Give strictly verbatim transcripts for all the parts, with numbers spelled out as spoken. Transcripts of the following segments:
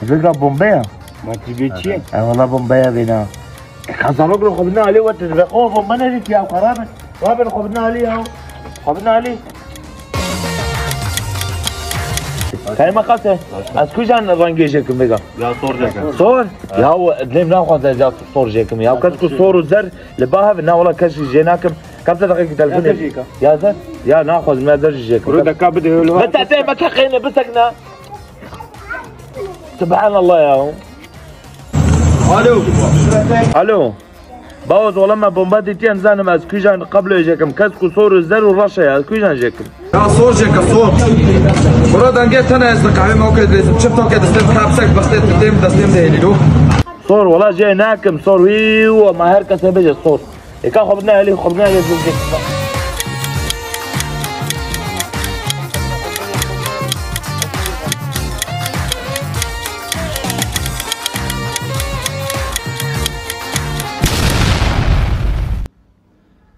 Vêga bombeya? Ma tu bê çi ye? E, wala bombeya vêna. E, kazanok lo xwe bine alî, we tu dibe xwe bombe nedîtiya, xwe rabin. Rabin xwe bine alî ya. Xwe bine alî. Kayma qase. Ez kujan rengê jêkim vêga? Ya sor jêkim. Sor? Ya, lêm naxwaze ez ya sor jêkim. Ya kes ku sor û zer li ba hev, na wala kes jê nakim. Kase deqekî telefonê. Ya zer jêka. Ya zer? Ya naxwazim ya zer jêkim. Kuro deka bide, öyle var. Bete te, bete qeyne, bisekne. Subhanallah ya. Alo. Alo. Bawo, zola me bomba dîtiye, nizanim ez kujan qeblo jêkim. Kes ku sor û zer û reş e, ez kujan jêkim? Ya sor jêke, sor. Bura dengê tene ez diqehwê me, okey, dizim çi toke distêm, kapsek bistê, distêm, distêm de elî lo. Sor, wala jê nakim, sor, wî, ma her kesê bêje, sor. Êka xwe bidine elî, xwe bidine elî, zû zû.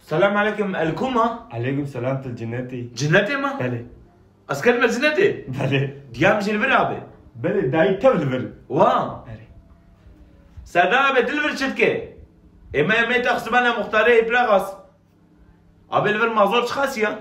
Selam aleyküm, el kuma? Aleyküm selam, tu cinnetî. Cinnetê ma? Belê. Ez kedime cinnetê? Belê. Diyam jî li vir abe? Belê, dayî tev li vir. Wa? Belê. Serdar abe, dil vir çi dike? Ê me, ê me te xistibane muxtarê Îplaxas. Abe li vir mazor çiqas ya?